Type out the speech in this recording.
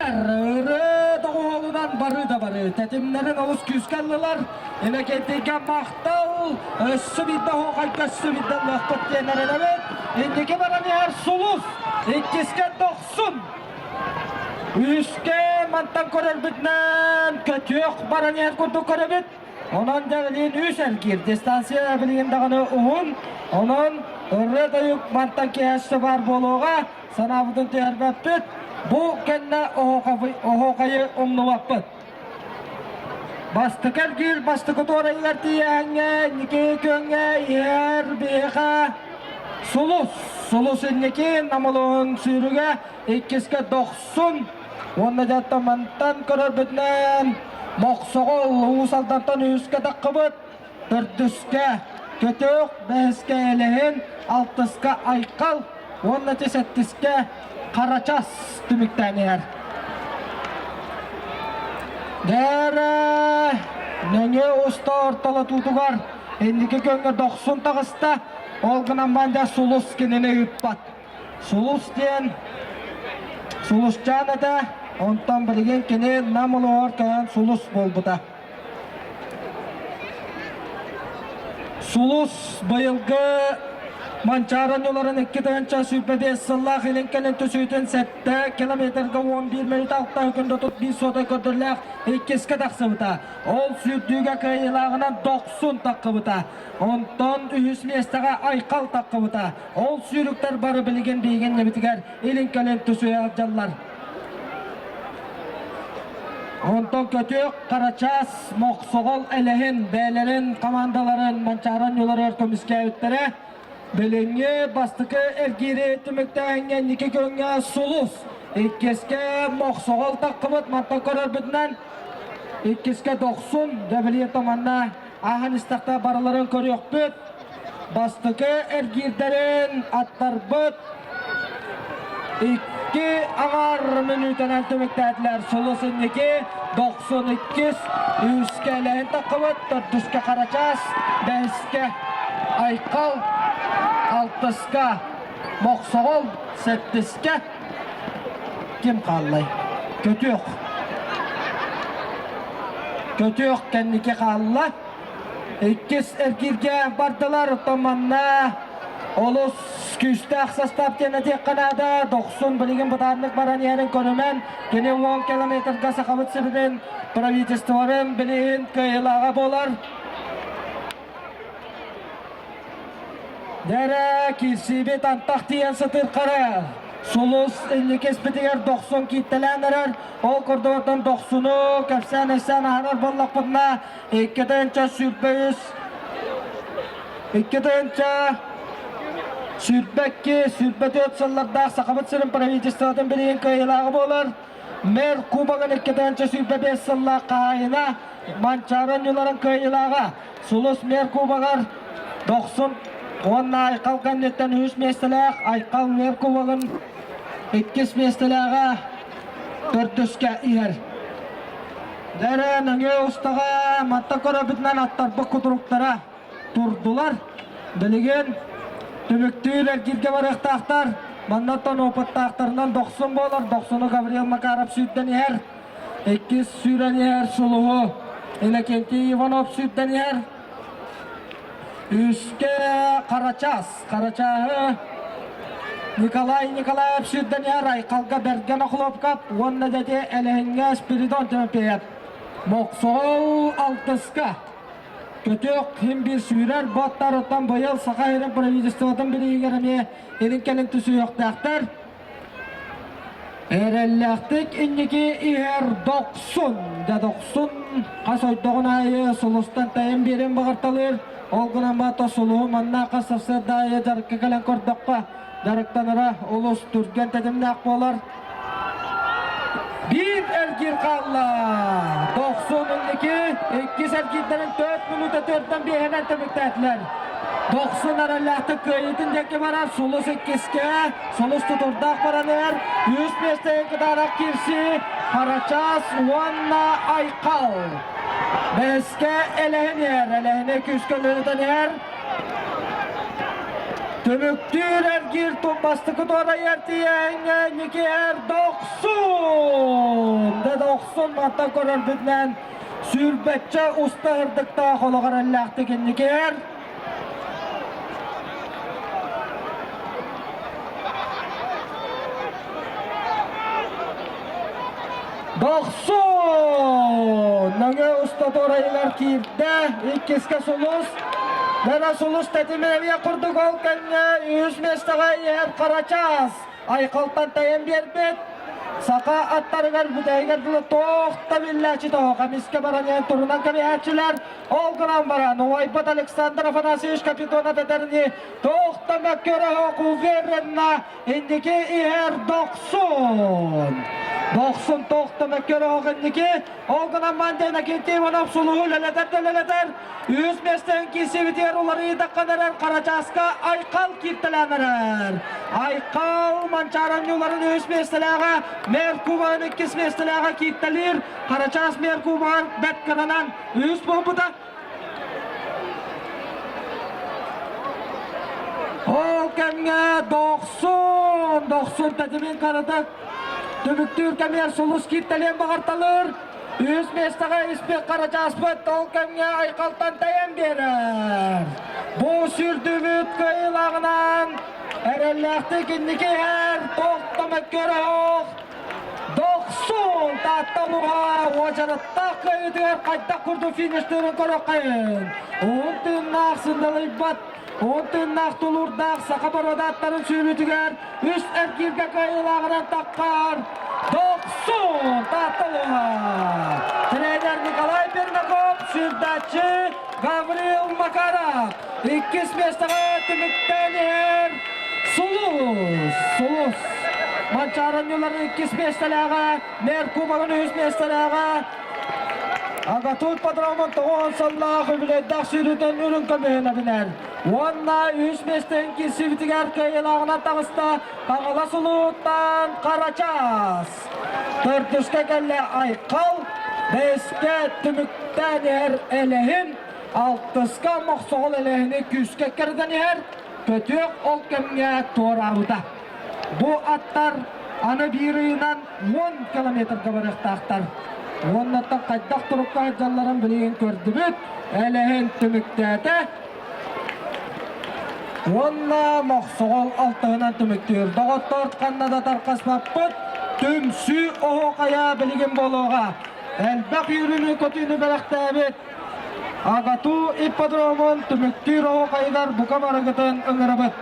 Ырыа доҕуһуолунан бары да бары тэтимнэрин олус күүскэ ыллылар. Иннокентийгэ махтал, өссө биирдэ оһуохайга өссө биирдэ ыллыахпыт диэн эрэнэбит. Инники баран иһэр Сулус, иккискэ Дохсун. Үһүскэ мантан көрөрбүтүнэн көтүөх баран иһэр курдук көрөбүт. Онон дьэ үс эргиир дистанция билигин даҕаны уһун. Онон ырыа тойук мантан киһи баар буолуоҕа. Санаабытын түһэрбэппит. Бу кэннэ оһуохайы умнубаппыт. Бастакы эргиир бастакы туорайыгар тиийээҥҥэ, инники күөҥҥэ иһэр биһиэхэ Сулус. Сулус инники Намылуһун сүүрүгэ, иккискэ Дохсун уонна дьэ мантан көрөрбүтүнэн Мохсоҕол Уус Алдантан үһүскэ таххыбыт, төрдүскэ Көтөөх, бэһискэ Элэһин, алтыска Айхал уонна ити сэттискэ Харачас түмүктээн иһэр. Дээрэ нөҥүө уста ортолотуутугар инники көҥҥө дохсун таҕыста, ол гынан баран Сулус кинини ыыппат. Сулус диэн Сулусчаан этэ, онтон билигин кини Нам улууһугар көһөн Сулус буолбута. Сулус быйылгы Манчаары ньуларын 2025 сыллаах илин кэлин түсүүтүн 7 километрга 11 мүнүүтэ 6 секунда 35 сотай көрдөрүлээх иккискэ тахсыбыта. Ол сүүрдүүгэ кыайыылааҕынан дохсун таххыбыта. Онтон үһүс миэстэҕэ Айхал таххыбыта. Ол сүүрүктэр бары билигин биһигин небитигэр илин кэлин түсүө сылдьаллар. Онтон Көтүөх, Карачаас, Мохсоҕол, Элэһин бэйэлэрин командаларын Манчаары оонньууларыгар көмүскээбиттэрэ. Билиҥҥи бастакы эргиири түмүктээһиҥҥэ инники күөҥҥэ Сулус, иккискэ Мохсоҕол таххыбыт мантан көрөрбүтүнэн иккискэ Дохсун, дьэ манна ааһан истэхтэ барыларын көрүөхпүт. Бастакы эргиирдэрин аттарбыт икки аҥаар мүнүүтэнэн түмүктээтилэр. Сулус инники дохсун иккис, үһүскэ Элэһин таххыбыт, төрдүскэ Харачаас, бэһискэ Айхал, алтыска Мохсоҕол, сэттискэ ким хааллай? Көтүөх. Көтүөх кэнники хаалла. Иккис эргииргэ бардылар, оттон манна олус күүстээх састаап диэн этиэххэ наада. Дохсун билигин бытааннык баран иһэрин көрүмэн, кини 10 километрга Сахабыт сирин правительстволарын билигин кыайыылааҕа буолар. Дэрэ киирсиибит антах тиийэн сытыырхара. Сулус инники испитигэр дохсун кииттэлээн эрэр. Ол курдугуттан дохсуну кэпсээн-өссөөн аһарар буоллахпытына, 2 тыһыынча 23, 2 тыһыынча 22, 24 сыллардаах Сахабыт сирин правительствотын билигин кыайыылааҕа буолар. Мэр Кубогын 2 тыһыынча 25 сыллаах хаһаайына Манчаары оонньууларын кыайыылааҕа Сулус Мэр Кубогар Дохсун уонна Айхал кэнниттэн үһүс миэстэлээх Айхал Мэр Кубогын иккис миэстэлээҕэ төрдүскэ иһэр. Дэрэ нөҥүө устаҕа манта көрөбүтүнэн аттарбыт кутуруктара турдулар. Билигин түмүктүүр эргииргэ барыахтаахтар. Маннаттан опыттаахтарынан дохсун буолар. Дохсуну Гавриил Макаров сүүрдэн иһэр. Иккис сүүрэн иһэр Сулуһу Иннокентий Иванов сүүрдэн иһэр. Үскэ Харачаас. Харачааһы Николай Николаев сүүрдэн иһэр Айхалга Бэргэн Охлопков уонна дьэти Элэһиҥҥэ Спиридон Тимофеев. Мохсоҕол алтыска Көтүөх хим биир сүүрэр боттарыттан быйыл Саха сирин правительствотын бирииһигэр эмиэ илин-кэлин түсүһүөхтээхтэр. Эрэллээхтик инники иһэр дохсун, дьэ дохсун хас ойдоҕун аайы сулустан тэйэн биэрэн баҕарталыыр. Ол гынан баата сулуһу манна хас сарсыарда аайы дьарыкка кэлэн көрдөххө, дьарыктанара олус түргэн тэтимнээх буолар. Биир эргиир хаалла. Дохсун инники иккис эргиирдэрин 4 мүнүүтэ төрдөн биэһинэн түмүктээтилэр. Дохсун эрэллээхтик кыайыытын диэки барар Сулус иккискэ, Сулус тутурдаах баран иһэр. Үс миэстэҕэ кытаанах киирсии Харачаас уонна Айхал. Бэһискэ Элэһин иһэр. Элэһини күүскэ үлэлэтэн иһэр. Түмүктүүр эргиир тумбастыкы туорайар тиийээҥҥэ Никиэр Дохсун! Дэ Дохсун мантан көрөрбүтүнэн сүүрбэччэ уста ырдыктаах олоҕор эллээхтик инникиэр. Дохсун! Нөҥүө уста туорайыгар киирдэ, иккискэ Сулус. Бэрэ Сулус тэтимин эмиэ курдук ол кэмҥэ үһүс миэстэҕэ иһэр Харачаас Айхалтан тэйэн биэрбит. Саха аттарыгар бүтэһигэр дылы туох да биллээччи тоһох эмискэ баран иһэн турунан кэбиһээччилэр. Ол гынан баран убайбыт Александр Афанасьевич Капитонов этэринии туох да мөккүөрэ суох уверенно Инники иһэр Дохсун. Дохсун тохтомо көрөөх инники. Ол гынан Мандей Накентий Иванов сулуһу үлэлэтэр да үлэлэтэр. Үс миэстэн киирсибитигэр уларыйдахха эрэр Харачааска Айхал кииртэлээн эрэр. Айхал Манчааранньууларын үс миэстэлээҕэ, Мэр Кубан иккис миэстэлээҕэ кииртэлиир. Харачаас Мэр Кубан бэрт кыранан үс буолбута. Ол кэмҥэ Дохсун, Дохсун тэтимин харата түмүктүүр кэмигэр Сулус кииртэлиэн баҕарталыыр. Үс миэстэҕэ испит Харачааспыт ол кэмҥэ Айхалтан тэйэн биэрэр. Бу сүүрдүүбүт кыайыылааҕынан эрэллээхтик инники иһэр тохтомөккөр оһох Дохсун Таатта улууһа уочараттаах кыайыытыгар хайдах курдук фиништыырын көрүөххэйин. Уһун тыыннаах сындалыйбат, уһун тыыннаах тулуурдаах саха боруодааттарын сүүрүүтүгэр үс эргииргэ кыайыылааҕынан таххар Дохсун Таатта улууһа. Тренер Николай Пермяков, сүүрдээччи Гаврил Макаров. Иккис миэстэҕэ түмүктээн иһэр Сулус! Сулус! Манчааранньылар иккис миэстэлээҕэ, Мэр Кубогын үһүс миэстэлээҕэ Агатут Патромон тоҕуон сыллаах үбүлүөйдээх сүүрүүтүн үрүҥ көмүһүн эбинэр. Уонна үһүс миэстэһин киирсибитигэр кыайыылааҕынан таҕыста Хаҥалас улууһуттан Харачаас. Төрдүскэ кэллэ Айхал, бэһискэ түмүктээн иһэр Элэһин, Алтыска Мохсоҕол элэһини күүскэ кэрдэн иһэр, көтүөх ол кэмҥэ туораабыта. Бу аттар аны биир ыйынан 10 километрга барыахтаахтар. Уоннаттан хайдах турукка сылдьалларын билигин көрдүбүт. Элэһин түмүктээтэ. Уонна Мохсоҕол алтыһынан түмүктүүр. Доҕоттор ханна да тархаспаппыт. Түмсүү оһуохайа билигин буолуоҕа. Элбэх үөрүүнү-көтүүнү бэлэхтээбит АГАТУ ипподромун түмүктүүр оһуохайыгар бука барыгытын ыҥырабыт.